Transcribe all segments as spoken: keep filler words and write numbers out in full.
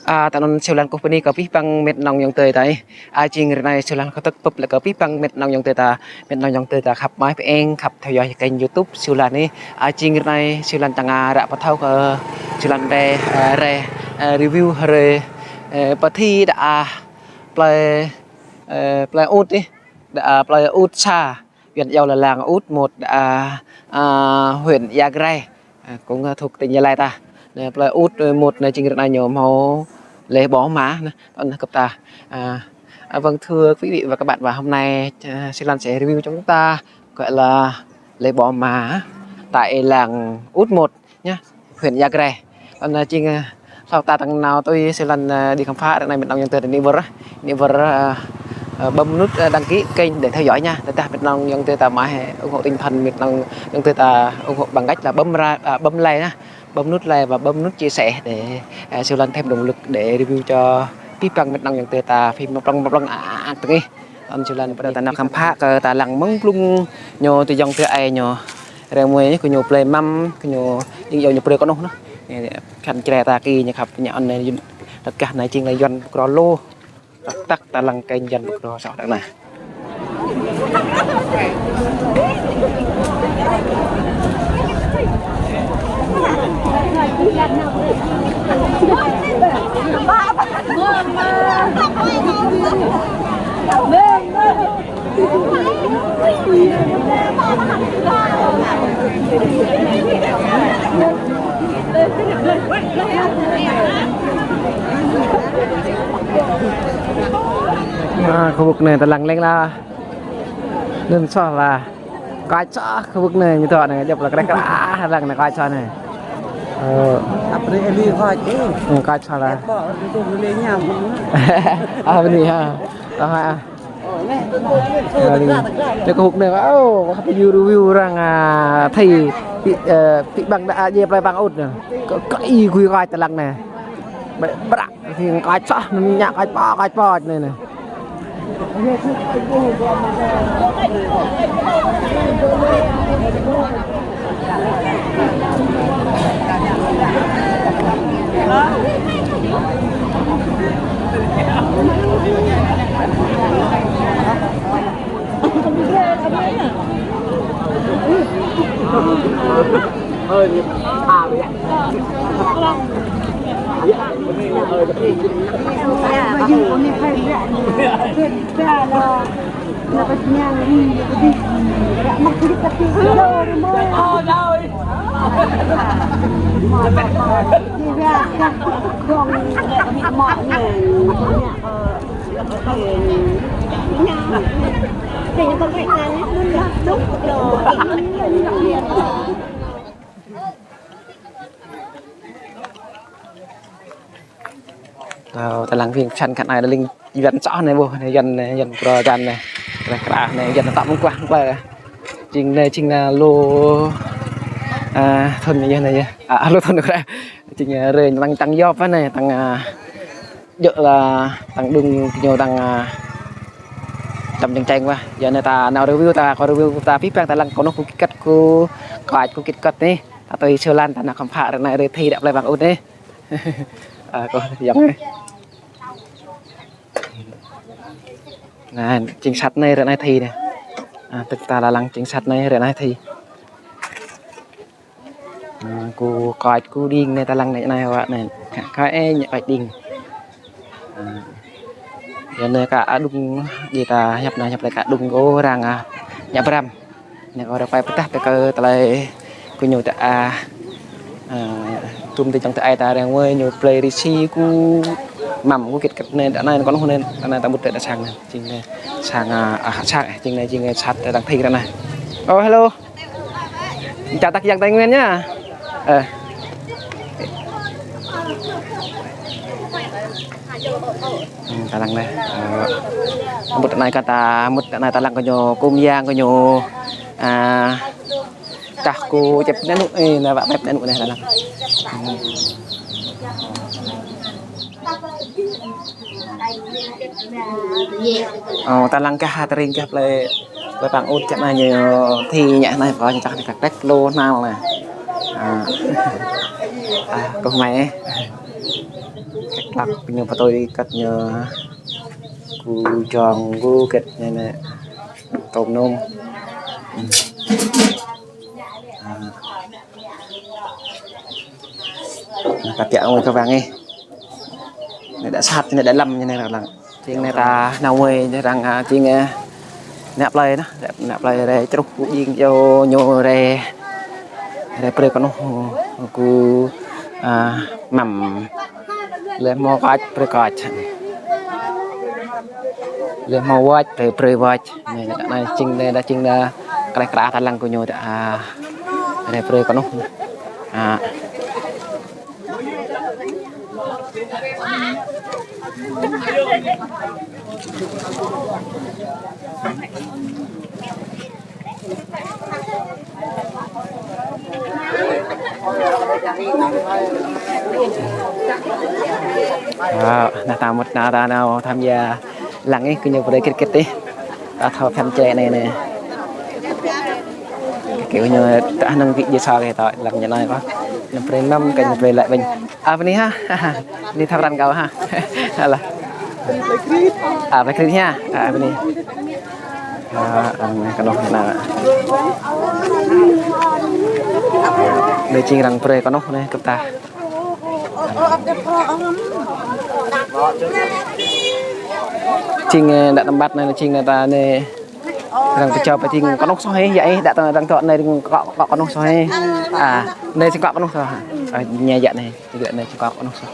A, ta anŭn Siu Lan kơkuh bơni kơ abih bang met nong ayŏng adơi ta. A, jing ră anai Siu Lan kơtơ̆k pơ̆p lĕ kơ abih bang met nong ayŏng adơi ta, met nong ayŏng adơi ta khăp mă pơeng, khăp theo dõi kênh YouTube Siu Lan anai. A, jing ră anai Siu Lan čang, a, ră pơthâo kơ Siu Lan rai, a, rai, a, review rai, a, pơthi đa, a, plơi, a, plơi Út anai, đa, a, plơi Út sa, huyện Iâu Lăng, Út một, đa, a, huyện Ia Grai. À, cũng, à, thuộc tỉnh Gia Lai ta. Anai, plơi Út, ơ, một anai jing ră anai ñu hmâo lễ bỏ mả anai, tơl anai gơp ta. À, à, vâng, thưa quý vị và các bạn, và hôm nay, à, Siu Lan sẽ review cho chúng ta gọi là lễ bỏ mả tại làng Út một nhá, huyện Ia Grai. Tơl anai jing, à, hlâo ta tăng nao tui Siu Lan, à, đi khám phá, ră anai met nong ayŏng adơi ta anai wơr, anai wơr, à, à, bấm nút, à, đăng ký kênh để theo dõi nha. Tơdah met nong ayŏng adơi ta mă ủng hộ tinh thần, met nong ayŏng adơi ta ủng hộ bằng cách là bấm ra, à, bấm like nha. Bấm nút like và bấm nút chia sẻ để, à, Siu Lan thêm động lực để review cho abih bang met nong ayŏng adơi ta phim mơ̆ng plŏng mơ̆ng plŏng, a, a, a, tơngih. Tơl anai Siu Lan pơđar ta nao khám phá kơ ta lăng mơ̆ng blung ñu tơjŏng tơ ai ñu. Ră anai mơ̆ng ñu kơ ñu plơi măm, kơ ñu đing iâu ñu brơi kơ anŭn. Anai, khăn čre ta ki ñu khăp ñu anai, anai, tơkah anai jing lĕ Yuan Pơkro lu. Tăk tăk ta lăng kênh Yuan Pơkro soh đak anai. À, khu vực anai ta lăng leng la. Anŭn soh la. Koch soh khu vực anai, ñu tŏ anai, djŏp la krek krah, lăng anai koch soh anai. Ơ. Apa ni, Eli koch ni? Hmm, koch soh la. Apa ni, ha? Ơ, ha. Anai, anai khu vực anai, ô, khăp review, review arăng, a, thi, pi, ơ, pi băng đa, a, djai plơi Păng Út anai. Kơ, kơ i gui koch ta lăng anai. Bră, bră, thì koch soh, anŭn ñu koch pô, koch pô anai anai. Ơ, ta lăng phim săn khăn ai, lăng Yuan soh anai, ƀuh anai, Yuan anai, Yuan Pơkro čan anai. Krah krah anai, Yuan tŏ mơguah mơguah. Jing anai, jing anai lu, a, thŭn anai yơh anai yơh. A, lu thŭn krah. Jing, a, rơi tăng, tăng yop anai, tăng, a, djơ̆ la, tăng đung ñu tăng, a, čăm čeng čeng wah. Yua anai ta nao review, ta kơ review ta abih bang ta lăng kơ anŭn kơ kit kăt kơ, kơ ach kơ kit kăt anai. Ta tui Siu Lan ta nao khám phá ră anai rơi thi đa plơi Păng Út anai. A, kơ yŏng anai. Anai, jing sat anai ră anai thi anai. A, tơ̆k ta la lăng jing sat anai ră anai thi. A, kơ koch kơ đing anai ta lăng anai, anai wă anai. Kơ, kơ e ñu koch đing. A, yua anai kơ a đung djai ta hiăp anai, hiăp lĕ kơ a đung kơ arăng, a, ñu pơrăm. Anai kơ rơpai pơtah tơ kơ tơlơi kơ ñu ta, a, a, tum tơ čang tơ ai ta răng wơi ñu plơi risi kơ măm kơ kit kăt anai, đa anai kơ anŭn anai, đa anai ta mŭt đa sang anai. Jing anai sang, a, a, sang, jing anai, jing anai sat đang thi ră anai. Ô, hello. Chào Tây Nguyên nhá. Ơ. Hmm, ta lăng anai. Ơ, mŭt anai kơ ta, mŭt anai ta lăng kơ ñu, kơm yang kơ ñu. A, čah kơ čep anai anŭn, ơ, anai wă pep anai anŭn anai ta lăng. Hmm. Ơ, ta lăng kah, tơring kah plơi, plơi Păng Út čăp anai ñu thi ñu anai, kơ ñu čah anai kơ tek lu hnal anai. A. A, kơ mai. Klăk ñu pơtui kăt ñu ku jong ku kăt ñu anai. Tôm nôm. Anai. Anai ta piă ngui kơ wang ih. Anai đa sat, anai đa lăm, anai arăng. Jing anai ta nao ngui, arăng, a, jing, a, ană plơi anai, ană plơi rai čruh ku jing yua ñu rai, rai brơi kơnuh ku, a, măm. Leh hmâo koč, brơi koč. Leh hmâo wơč, brơi, brơi wơč. Anai, anai jing anai, đa jing anai, kreh krah ta lăng ku ñu đa, a, rai brơi kơnuh. A. Ơ, anai ta mŭt anai ta nao tham gia lăng ih, kơ ñu brơi kit kit ih. Ta thâo phim čre anai anai. Kơ ñu ta hơnơ̆ng wĭt djơ̆ sa kơ ta lăng ñu anai kơ. Ñu brơi năm kơ ñu brơi lăi ƀing. Ơ, bơni ha. Bơni thâo răn kâo ha. Alah. Ơ, brơi kit ha. Ơ, bơni. Ơ, arăng kơnuh anai. Anai jing arăng brơi kơnuh anai kơ ta. Jing, ơ, đa tơmbat anai, jing anai ta anai. Arăng pơčô pơjing kơnuh soh ih, yă ih, đa tơ arăng tŏ anai arăng kŏ, kŏ kơnuh soh ih. A, anai jing kŏ kơnuh soh. A, ñu yă anai. Tơlơi anai čơkŏk kơnuh soh.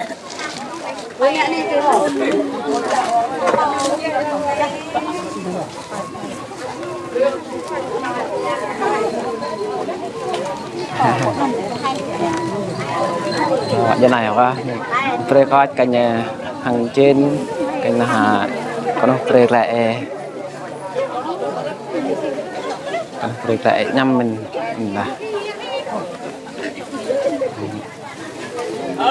Yua anai yơh, brơi koč kơ ñu hăng čen, kơ ñu ha, kơnuh brơi glaĭ ê. Kơnuh brơi glaĭ ê ñăm mơ̆n, mơ̆n lah. Ơ,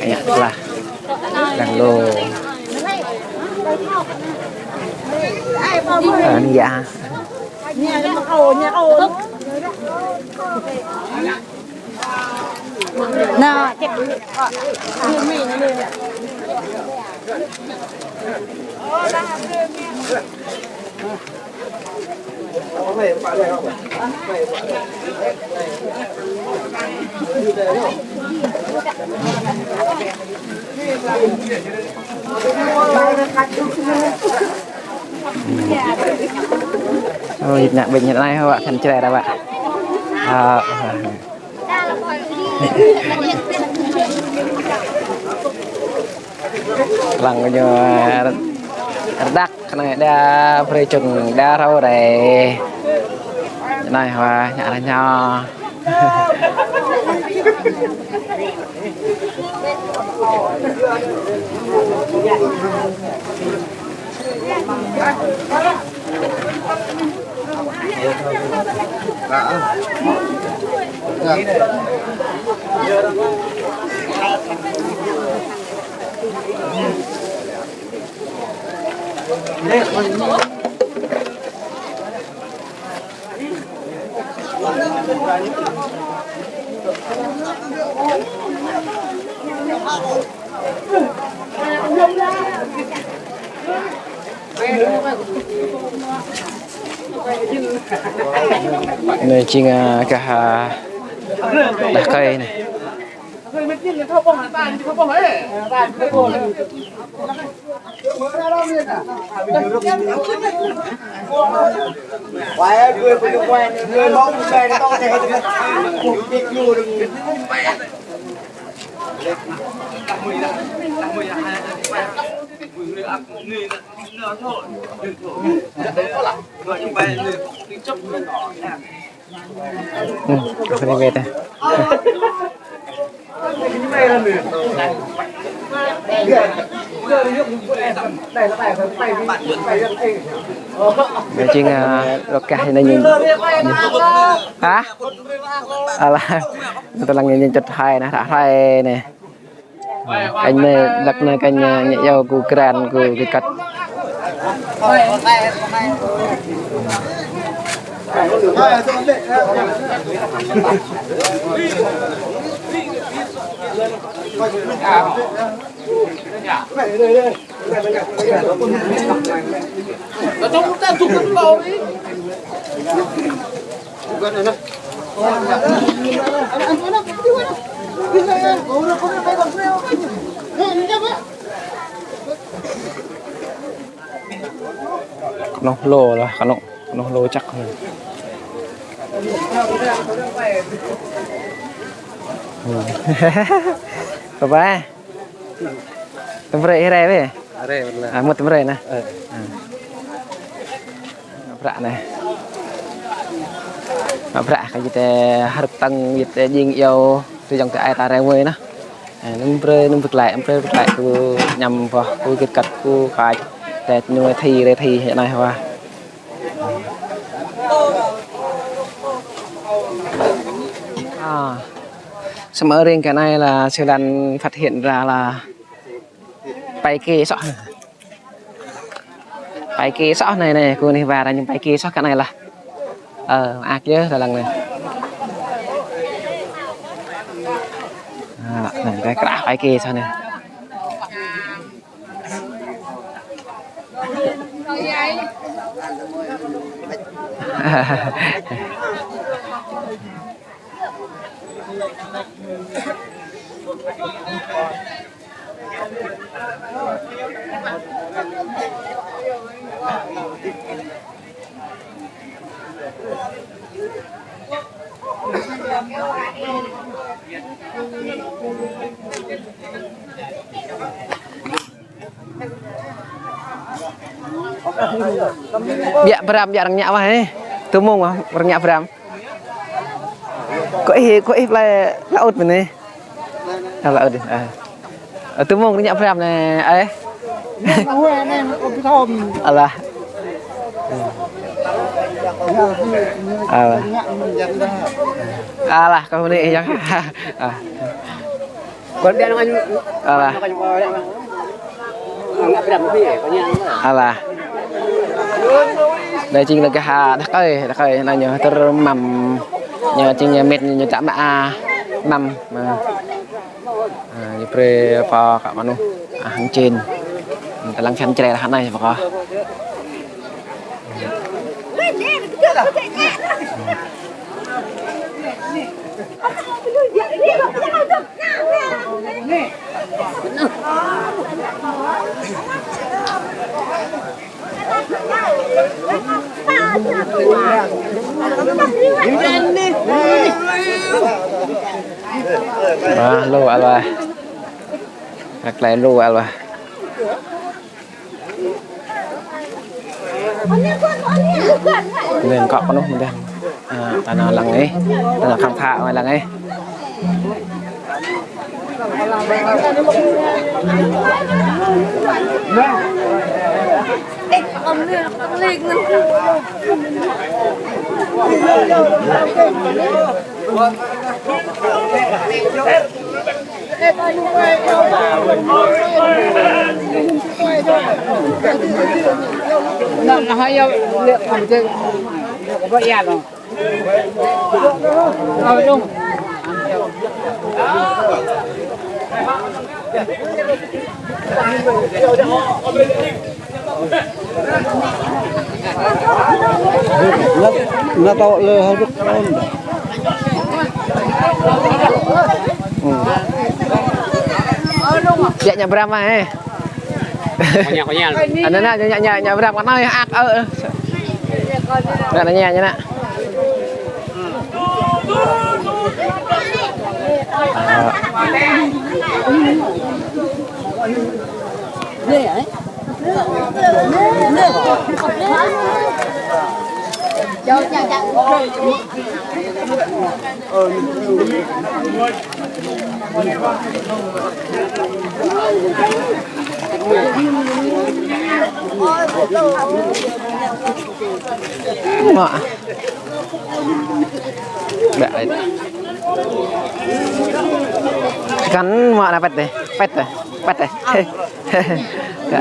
anai lah. Đang lô. Ơ, anai yă. Nă, čĕk. Ơ, ană ƀing ñu anai hă, wă, khăn čơđai đa wă. Ơ, ơ. Lăng ñu rơđăk anai đa brơi čung đa rau rai. Anai hă, ñă ră ñă. Anai jing, a, gah, a, đah kơi anai. Hmm, ini beda. Anai jing, a, rơkah anai ñu. Hă? Alah, tơlăng ñu čŭt hai anai, ră hai anai. Kơ anai, lăk anai kơ anai, ñu yua kơ kran kơ kơ kăt. Kơnơ̆ng lô lah, kơnơ̆ng, kơnơ̆ng lô čăk. Hmm. Bye bye. Tơm brơi ih rai bĕ. Rai, bơnă. Ah, mŭt tơm brơi anai. Ơ. Ah. Prăk anai. Prăk kơ jit tơ hơrơ̆k tơ̆ng jit tơ jing iâu tơ jơ̆ng tơ ai ta rai mơi anai. Ah, anŭn brơi, anŭn pơklaih, anŭn brơi pơklaih kơ añăm boh, kơ git găt kơ kač. Tơ ñu rai thi, rai thi anai hwa. Ah. Samơ̆ rĭng kơ anai lah sư lăn phát hiện ra lah pai kê soh. Pai kê soh anai anai, kơ anai wa ra ñu pai kê soh kơ anai lah. Ơ, mơak yơh, lăng anai. Ah, anai, kơ krah pai kê soh anai. Biă Bram, biă arăng ñă wah, eh. Tơmông wah, arăng ñă Bram. Kơ ih, kơ ih plơi laut mơ̆n, eh. Ah, laut, ah. Ơ, tơmông arăng ñă Bram anai, eh. Alah. Alah. Alah, kơ anai, yang. Ah. Alah. Alah. Anai jing lĕ gah, ah, đah kơi, đah kơi, anai ñu tơr măm. Ñu jing ñu mĕt ñu tă mă, ah, măm. Ah. Ah, ñu brơi pơ kơ mơnuih, ah, hăng čen. Tơlăng phiăn čre lah anai pơ kơ. Ah, lu, alwah. Rak lai lu, alwah. Anai kơ pơnuh mơ̆n deh. Ah, ta nao lăng ih, ta nao khám phá lăng ih. Nă, nă tŏ lơ hơduk ôn. Hmm. Biă ñă Bram ah, eh. Konyol, konyol. Anai nă, ñă, ñă, ñă Bram kơ anai, ăk, ơ, ơ. Nă, nă, ñă, ñă, nă. Mă. Bă ai. Kan mă nă pet deh, pet deh, pet deh. Kă.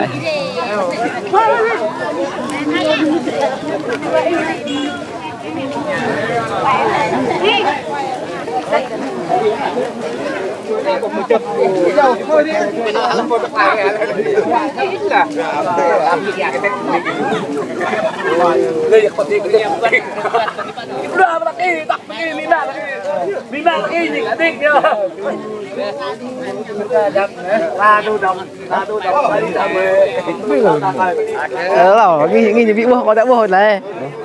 Ơ, lo, ngui, ngui ñu ƀu ƀuh, kâo dah ƀuh lĕ.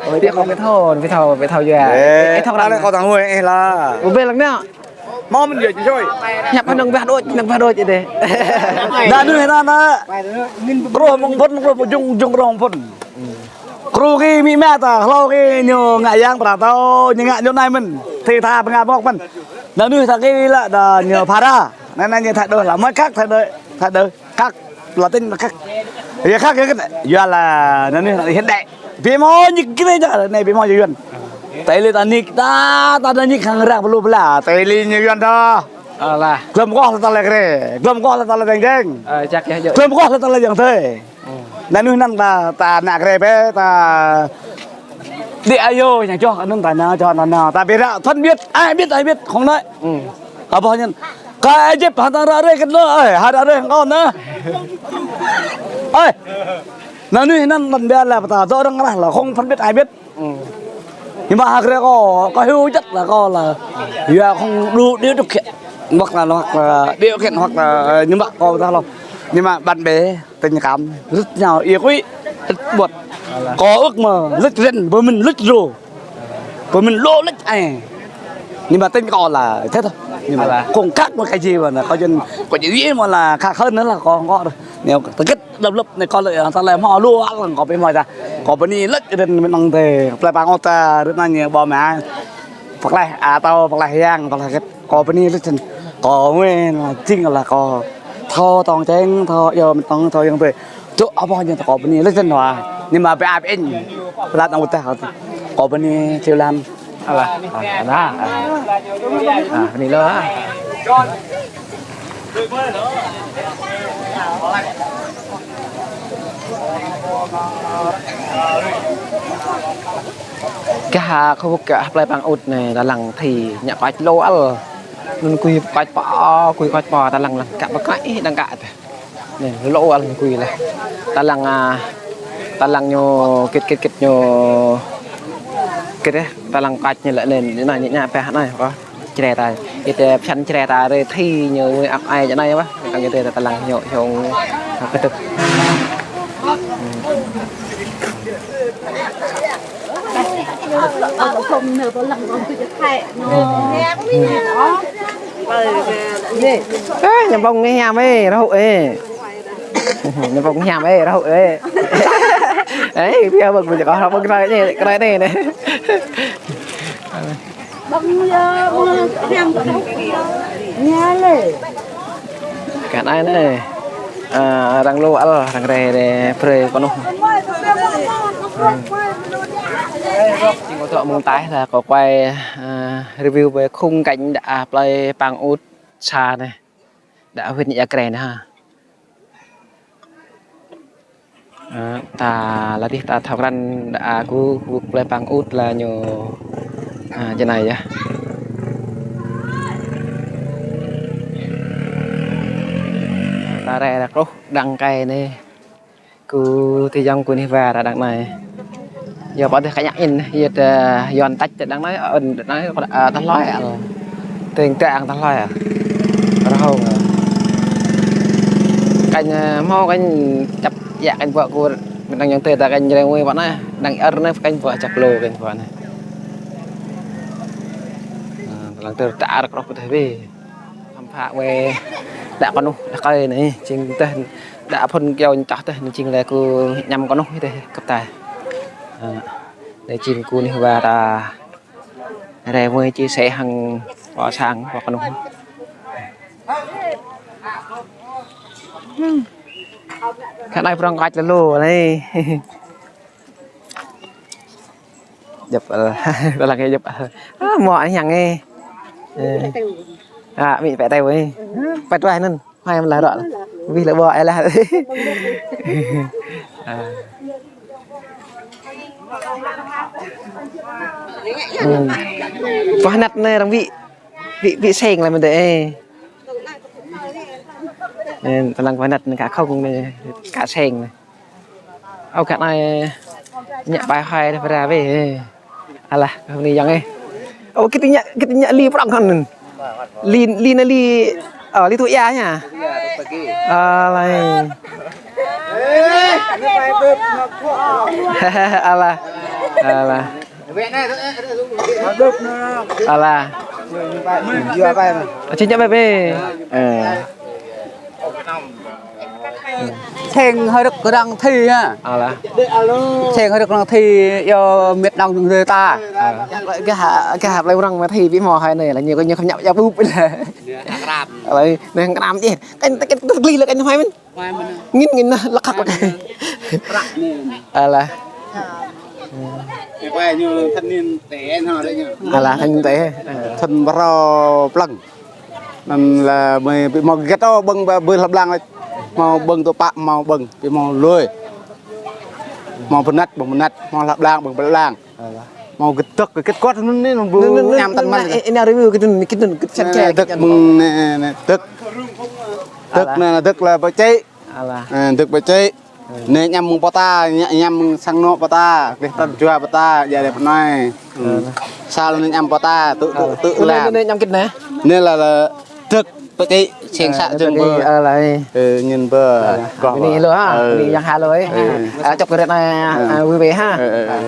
Ơ, ƀiă kâo ƀu thâo, ƀu thâo, ƀu thâo yua. Ơ, ơ, thâo ră anai kâo tơngan huĭ, ơ, lah. Ƀu ƀuh lăng anai. Mơ̆ mơ̆n yơh, čoi. Hiăp hơnơ̆ng ƀah đôč, hơnơ̆ng ƀah đôč yơh dêh. Anŭn anai, anŭn anai. Truh mơ̆ng phŭn, truh mơ̆ng jung, jung truh mơ̆ng phŭn. Kru gih amĭ ama ta, hlâo gih ñu ngă yang pơrơtô, ñu ngă ñu anai mơ̆n. Thi tha pơngă mŏk mơ̆n. Anŭn anai ta gih lăi dah ñu phara. Anŭn anai ñu tha đôč lah, mơ̆ khăk tha đôč, tha đôč. Khăk, latin khăk. Yua khăk yơh kơ, yua lah anŭn anai hiện đại. Ƀu hmâo ñu kơ anai, anai ƀu hmâo ñu Yuan. Tơlơi ta nik, ta, ta anai nik hăng arăng pơlŭ pơla. Tơlơi ñu Yuan dah. Alah. Glŏm kŏh lĕ tơlơi krê. Glŏm kŏh lĕ tơlơi deng deng. Ơ, jak yơh, yơh. Glŏm kŏh lĕ tơlơi yang tơi. Ơ. Anŭn anai ta, ta ană krê bĕ, ta đĭ ayŏ, ñu čoh anŭn ta nao, čoh anŭn nao. Ta ƀu ră phân biệt, ai biết, ai biết, không nói. Ơ. Ơ, ƀuh ñu. Kơ Êjip hơdang ră ruai kơ lơ, ơ, hơdang ră ruai hăng kâo anai. Ơ. Anŭn anai anŭn lăn biă lĕ ta, dŏ arăng lah, là không phân biệt ai biết. Ơ. Ñu mă hơgĕt kâo, kâo hyu čăt lah kâo lah. Yua không đủ điều kiện. Hoặc là, hoặc là điều kiện, hoặc là, ơ, ñu mă kâo ta lŏm. Ñu mă bạn bè, tình cảm, rất nhau, yêu quý, rất buồn. Kâo ước mơ, rất ren, ƀơi mơ̆n, rất rô. Ƀơi mơ̆n lŏ lĕ ai. Ñu mă tình kâo lah, thế thôi. Ñu mă không khác một cái gì mà là kâo jing, kâo jing yua mơ̆ lah, khác hơn nữa là kâo không có đâu. Nếu ta kết độc lập anai kâo lĕ, ta lĕ hmâo lu, ăn kâo ƀu hmâo ta. Kâo bơni lĕ ren mơ̆n tê, plei pang ôt ta, ră anai ñu ƀơ̆ mă. Pơklaih atâo, pơklaih yang, pơklaih hơget. Kâo bơni lĕ ren. Kâo ngui lah jing lah kâo thâo tong čeng, thâo yua mơ̆n tong, thâo yang tê. Čô apa ñu ta kâo bơni lĕ ren wa. Ñu mă ƀu ăp ĕn. Pơlat nang ƀu tah. Kâo bơni siu lan. Alah, ah, alah, ah. Ah, bơni lu, ah. Gah, ah, khul gah plei pang ôt anai, ta lăng thi, ñu kơč lu ăl. Anŭn kui kơč pô, kui kơč pô, ta lăng lăng, kă pơkă ih đang kă teh. Anai, lu ăl kui lah. Ta lăng, ah, ta lăng ñu kit, kit, kit ñu kit dêh, ta lăng kơč ñu lĕ anai, anai, anai, anai, pĕ anai, kơ Jre ta, ih tê pơsăn Jre ta rê thi ñu ăp ai jơ anai ƀă. Kang ih tê ta lăng ñu, ñu, ñu kơdŭk. Ơ, ñu ƀơ̆ng hiam ê, rơhŭ ê. Ñu ƀơ̆ng hiam ê, rơhŭ ê. Ê, ƀiă ƀơ̆ng, ƀơ̆ng kơ, ƀơ̆ng kơ anai, kơ anai anai. Ƀơ̆ng yơh, ƀơ̆ng hiam kơ anai. Kơ anai anai. Ơ, arăng lu ăl, arăng rai rai brơi kơnuh. Ơ. Jing kâo dŏ mơ̆ng ataih lah kâo quay, ơ, review ƀơi khung cảnh đa plei pang ôt sa anai. Đa huyện Ia Grai anai ha. Ơ, ta lăi dih ta thâo krăn đa gŭ, gŭ plei pang ôt lah ñu, ơ, jơ anai yơh. Ta rai ră kruh đang kai anai. Gŭ tơyŏng gŭ anih wa ră đang anai. Yua pơ dêh kơ ñă in, yua tơ Yuan tač tơ đang anai, ơ, đang anai, ơ, tơhloi ăl. Tơ̆ng tơ̆ng tơhloi ăl. Rơhông. Kanh, ơ, hmâo kanh čăp yă kanh pô kơ, mơ̆ng đang yŏng tê ta kanh jreng wĭ pơ anai, đang ơr anai kanh pô čăp lu kanh pô anai. Ơ, lăng tơr ta ră kruh pơ dêh wĭ. Khăm pha wai đa kơnuh, đa kơi anai, jing tơh, đa phŭn kyâo ñu čoh tơh, anai jing lĕ gŭ añăm kơnuh tơh, kơp tai. Ơ, anai jing gŭ anih wa ta rai wai chia sẻ hăng pô sang, pô kơnuh. Kơ anai prŏng kơč lu lu anai. Djŏp ăl. Ta lăng kơ djŏp ăl. Ah, mơ̆ anai hiăng ê. Ơ. Ah, amĭ pĕ tơ̆ ê. Pĕ tuai anŭn. Hai mơ̆n lah rŏ. Wih lĕ ƀô̆ ê lah. Ơ. Ơ. Pơhnăt anai arăng ƀu, ƀu, ƀu seng lăm mơ̆n dêh, ơ. Ơ, tơlăng pơhnăt anai ka không anai, ka seng anai. Ơ, ka anai ñă pai hai dah pơra weh. Alah, kơ anai yang, ơ. Ơ, kơ anai ñă, kơ anai ñă li prong kơ anai. Li, li anai li, ơ, li tŭ ia ñă. Alah. Alah. Alah. Alah. Ơ, či ñă ƀai ƀai. Ơ. Seng hơdơ̆k arăng thi ha. Alah. Seng hơdơ̆k arăng thi, yua mĕt nong jơ̆ng ta. Alah. Gah, gah plei arăng mă thi ƀu hmâo hai anai lah, ñu kơ ñu khăm ñă yua ƀuh lah. Alah, anai kơnam či. Kăn, kăn, kăn gli lah kăn hmâo mơ̆n. Ngin, ngin lah, lăk hăk lah. Alah. Alah, thanh niên trẻ. Thanh phrâo plăng. Anŭn lah mơi ƀu hmâo gĕt ôh, ƀơ̆ng ƀơi hlăp blang lĕ. Hmâo ƀơ̆ng tŭ pă, hmâo ƀơ̆ng, ƀu hmâo lui. Hmâo pơhnăt, ƀơ̆ng pơhnăt, hmâo hlăp blang, ƀơ̆ng hlăp blang. Alah. Hmâo gĕt tơ̆k, gĕt kơt anŭn anai, anŭn ƀu ñăm tăn mơ̆n. Anai, anai review gĕt anŭn, gĕt anŭn, gĕt săn kĕ, gĕt anŭn. Tơ̆k mơ̆ng anai, anai, tơ̆k. Tơ̆k anai, tơ̆k lah pơčĕ. Alah. Ơ, tơ̆k pơčĕ. Anai ñăm mơ̆ng pơta, ñă-, ñăm mơ̆ng sang anŏ pơta, klih tơ̆n jua pơta, jua đe pơnai. Alah. Sal anai ñăm pơta, tŭ, tŭ, alah, tŭ anai, lah. Anai, anai ñăm gĕt anai? Anai lah, lah tơ̆k pơčĕ, seng sa jơ̆ng bơ. Alah. Ơ, ñen bơ. Alah. Kơ anai lu ha, ơ, anai yang ha lu, ơ. Ơ. Ơ, čŏk kơ rĕt anai, ơ, ơ, wih wih ha. Ơ, ơ, ơ.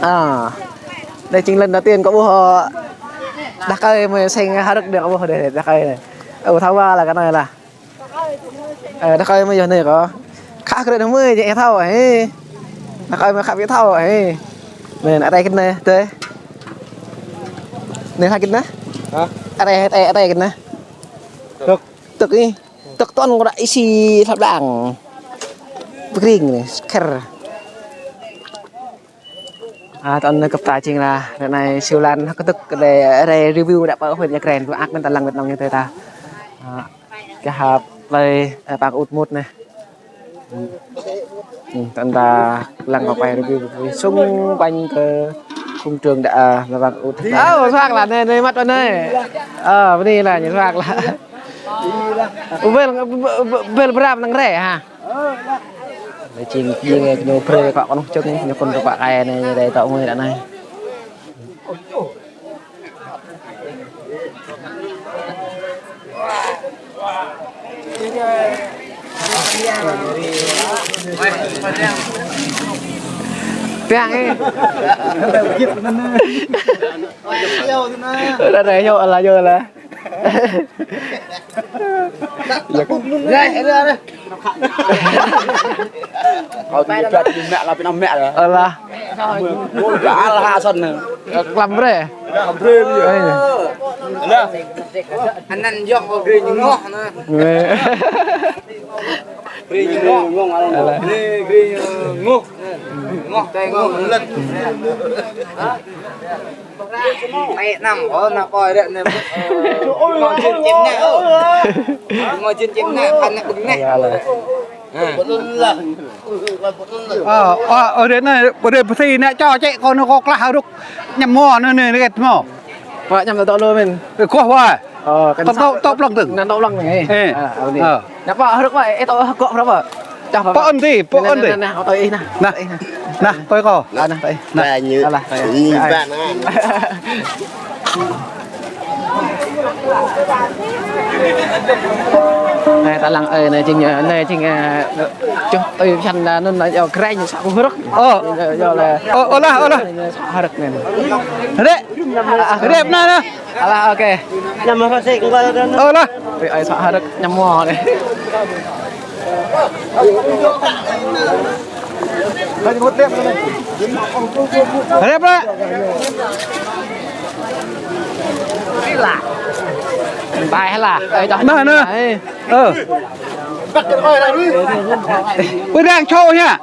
Ơ. Anai jing lần đầu tiên kâo ƀuh, ơ, đah kơi mơi seng hơdơ̆k đah kơi ƀuh đah, đah kơi anai. Ơ, thâo wa lah kơ anai lah. Ơ, đah kơi mơi yơh anai kâo. Khă kơ rĕt anai mơi, jing ih thâo, hê. Đah kơi mơi khă ƀu thâo, hê. Anai, anai rĕt gĕt anai, tơi. Anai rĕt gĕt anai. Hă? Anai, anai, anai rĕt gĕt anai. Tơ̆k. Tơ̆k anai. Tơ̆k tơ̆n kơ ră isi hlăp blang. Pơkring anai, khĕr. Ơ, tơ̆n anai kơ pơtă jing lah, ră anai siu lan hơ̆k tơ̆k đe, đe review đah pơ huyện Ia Grai, ƀu ăt mơ̆n tơlăng mĕt nong ñu tơi ta. Ơ, gah plei, ơ, Păng Ut mŭt anai. Ơ, tơ̆n ta lăng kơ quay review xung quanh kơ công trường đah, ơ, Păng Ut. Ơ, suak lah, anai, anai măt anai. Ơ, bơni lah, ñu suak lah. Ơ, bel, bel, bel pơrăm năng rai ha. Anai jing, jing ñu brơi kơ kơnuk čơ̆ng, ñu kŭn tơpă kai anai, anai tŏ ngui ră anai. Păng ih. Ră anai yơh, alah, yơh lah. Ơ, ñu ƀiă ñu mă lah, pơnăm mă lah. Alah. Ơ, alah, asăn anai. Klăm brơi. Klăm brơi ƀiă. Ơ. Alah. Anăn yơh kơ gri ñu ngŏh anai. Ơ. Gri ñu ngŏh. Alah. Gri, gri ñu ngŏh. Ngŏh, tai ngŏh. Hă? Ê, năm, ơ, nă, poi rĕ, nă, ơ, mơ̆ jin čim nă, ơ. Mơ̆ jin čim nă, khăn nă, bưng nă. Alah, alah. Ơ, ơ, ơ, rĕ nă, rĕ pơsĭ nă, čô čĕ kơ nă kơ klah hơdrŭk ñăm mơ̆, nă, nă, nă, kĕt mơ̆. Pă ñăm tơdŏ lu mơ̆n. Ê, kơh wa. Ơ, kăn tơdŏ, tơdŏ plăng tơ̆ng. Kăn tơdŏ plăng anai. Ê. Ơ, ơ, anai. Ơ. Nă pă hơdrŭk wa, ê, tơdŏ hơgŏ prăp wa. Čah pă. Pă anai, pă anai. Nă, nă, nă, tơdŏ ih nă. Nă. Tơdŏ ih nă. Nă, pơi kâo. Ană, tơi. Nă. Tơi ñu. Alah, tơi. Ñu ih. Bă nă. Anai, ta lăng, ơ, anai jing, ơ, anai jing, ơ, čuh, ơ, pơčan, ơ, anŭn, ơ, yua kreng, sa ƀu hơdrŭk. Ơ. Yua, yua lah. Ơ, ơ lah, ơ lah. Sa hơdrŭk anai. Rĕ. Rĕ, anai, anai. Alah, ôkê. Ơ lah. Ơi, ơi, sa hơdrŭk ñăm mơ̆ anai. Rĕp lah. Ƀai lah. Ơi, čah. Nă, nă. Ơi. Ơ. Ƀu đang čô hă?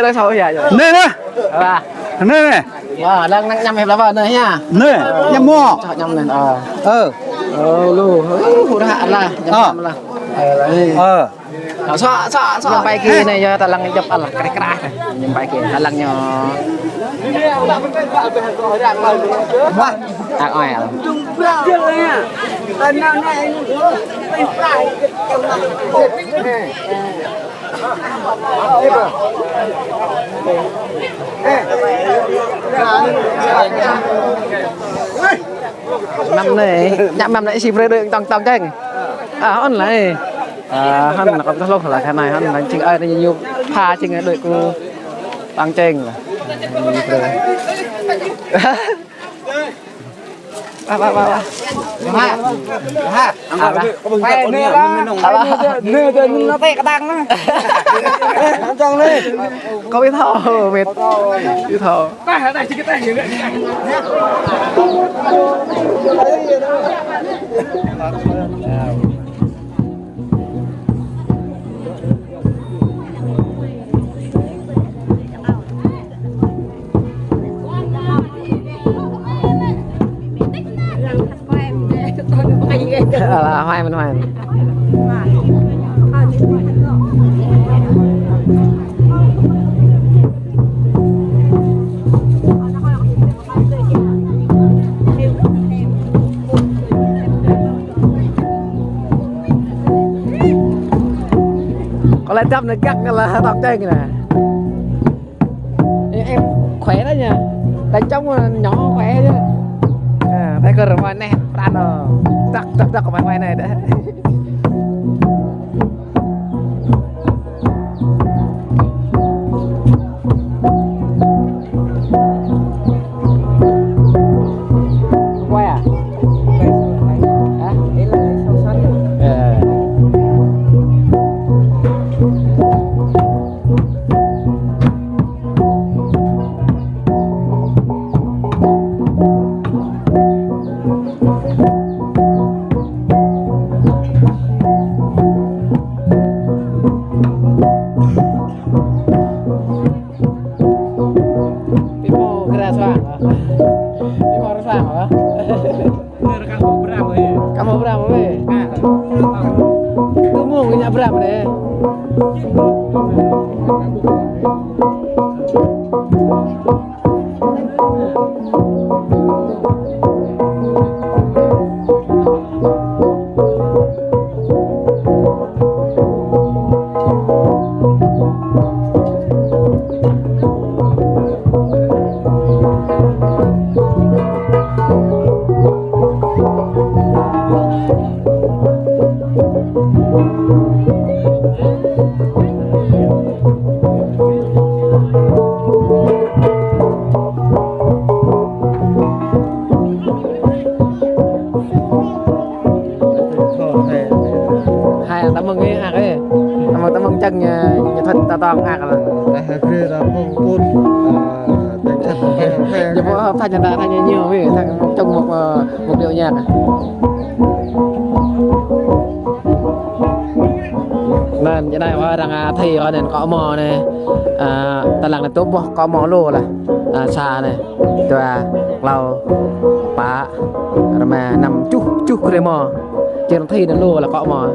Đang čô hă, yơh. Nă, nă. Alah. Nă, nă. Wa, đang, đang ñăm hĕp lah wa, nă hă? Nă, ñăm mơ̆. Čah ñăm anai, ơ. Ơ. Ơ, lu. Ơ, hơdră lah, ñăm, ơ, ñăm lah. Ơ. Sŏ, sŏ, sŏ. Ñu pai kơ anai yơh, ta lăng djŏp alah, kreh kreh. Ñu pai kơ, ta lăng ñu. Wah. Ak oi alah. Măm anai, ñu măm anai si brơi đơi tong tong čeng. A, hơnŭn lĕ. A, hơnŭn kâo ƀu thâo hluh lah kơ anai, hơnŭn lĕ čing ai anai ñu pha čing đơi kơ tong čeng lah. Wah, wah, wah, wah. Wah. Wah. Wah. Wah. Wah. Wah. Wah. Kâo ƀu thâo, mĕt. Ƀu thâo. Alah, hoai mơ̆n, hoai mơ̆n. Kâo lĕ dăm anai găk kơ lah tong čeng anai. Ê, em khỏe đó nha. Đánh trống mà nhỏ khỏe chứ. À, thấy cơ rồi, nè, pran rồi. Đắc, đắc, đắc, ngoài, ngoài này đấy. Quay à? Hả? Ý là lấy sâu sắn. Ờ. Pi mô kơ ra soang hă? Pi mô ra soang hă? Kơ mô bram weh. Kơ mô kơ ñă bram deh. Hai, ta mơ̆ng ih ak ih. Ta mơ̆ng, ta mơ̆ng čang ñu, ñu thâo ta tong ak lah. Ta hơbrơi ta mơ̆ng pun, a, čang čang ta hơbrơi. Ñu pô hơp tha ñu ta tha ñu ñu wih, tha mơ̆ng čang mơ̆ng, a, mơ̆ng điêu nhạc. Anŭn, ñu anai wah arăng, a, thi wah anŭn kơ mơ̆ anai. A, ta lăng anai tŭ boh kơ mơ̆ lu lah. A, sa anai. Dua, klâo, pă, rơma, năm, tơjuh, tơjuh grê mơ̆. Čang thi anŭn lu lah kơ mơ̆.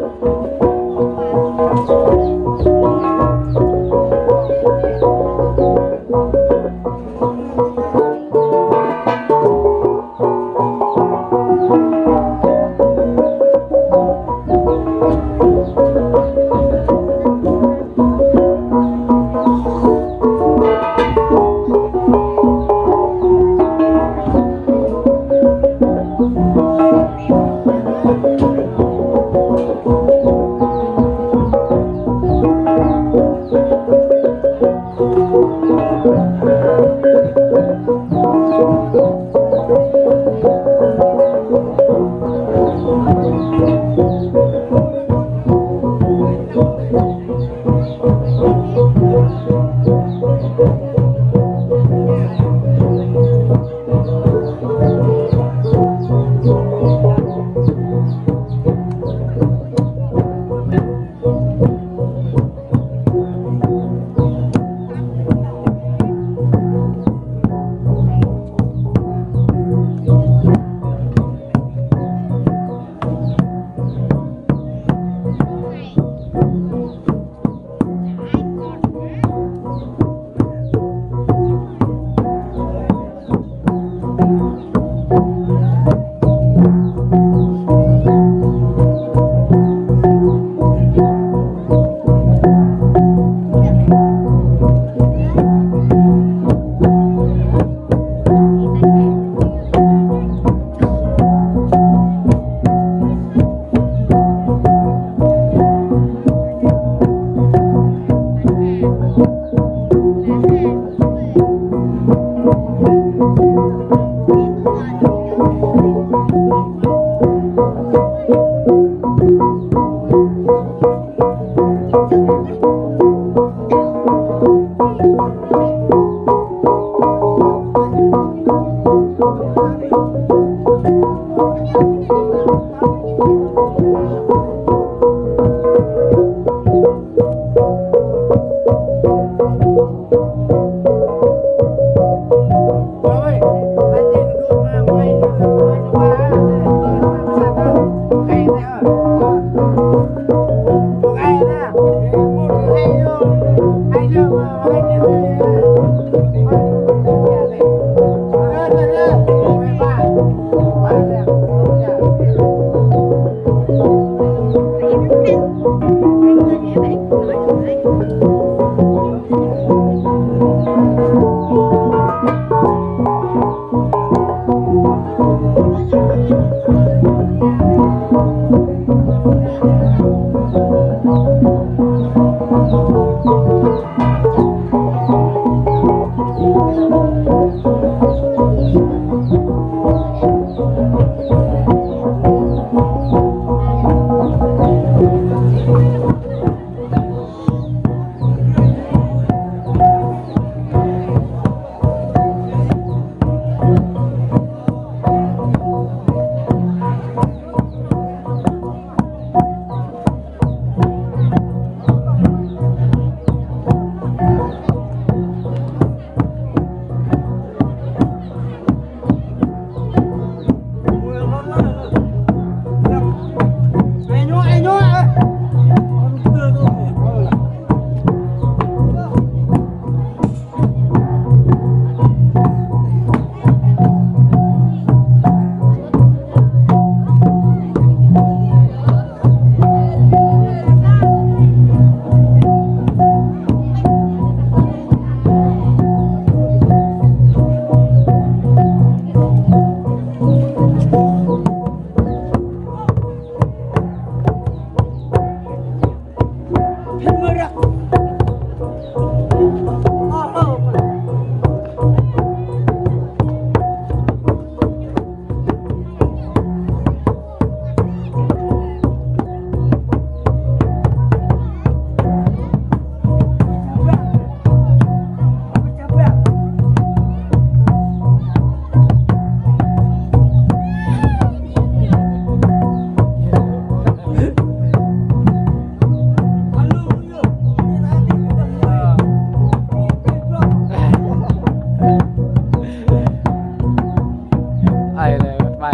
Ai lê, bye.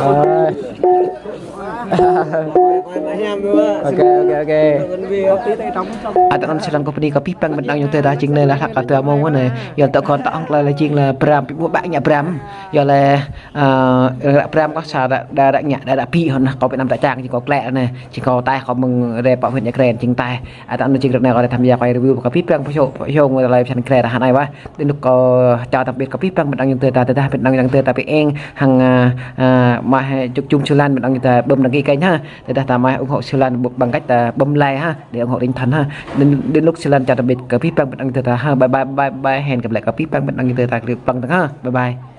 Ơi. Ok, ok, ok. Ăt anŭn sơlăng kâo pơđi kơ abih bang ƀing ayŏng adơi ta jing anai lah hlak kơ dua mông anai. Yua tơ kâo tŏ hăng tơlơi jing lĕ Bram, ƀu ƀă ngă Bram. Yua lĕ, ơ, ră Bram kâo sa đa, đa, đa ngă, đa, đa pi hŏn anai. Kâo Việt Nam ta čang jing kâo klĕ anai. Jing kâo taih kâo mơ̆ng rai pơ huyện Ia Gren jing taih. Ăt anŭn jing ră anai kâo rai tham gia kâo review kơ abih bang pơsŏ, pơsŏ ngui tơlơi pơsăn klĕ ră anai wah. Đĭ nŭk kâo čao tăm bit kơ abih bang ƀing ayŏng adơi ta, tơdah ƀing ayŏng adơi ta ƀu eng hăng, ơ, ơ, mă hĕ čŭk čum sơlan ƀing ayŏng adơi ta bấm đăng ký kênh ha. Tơdah ta mă ủng hộ sơlan bằng cách ta bấm like ha, để ủng hộ tinh thần ha. Đĭ, đĭ nŭk sơlan čao tăm bit kơ abih bang ƀing ayŏng adơi ta ha. Bye bye, bye bye, hẹn gặp lại kơ abih bang ƀing ayŏng adơi ta clip păng tơng ha. Bye bye.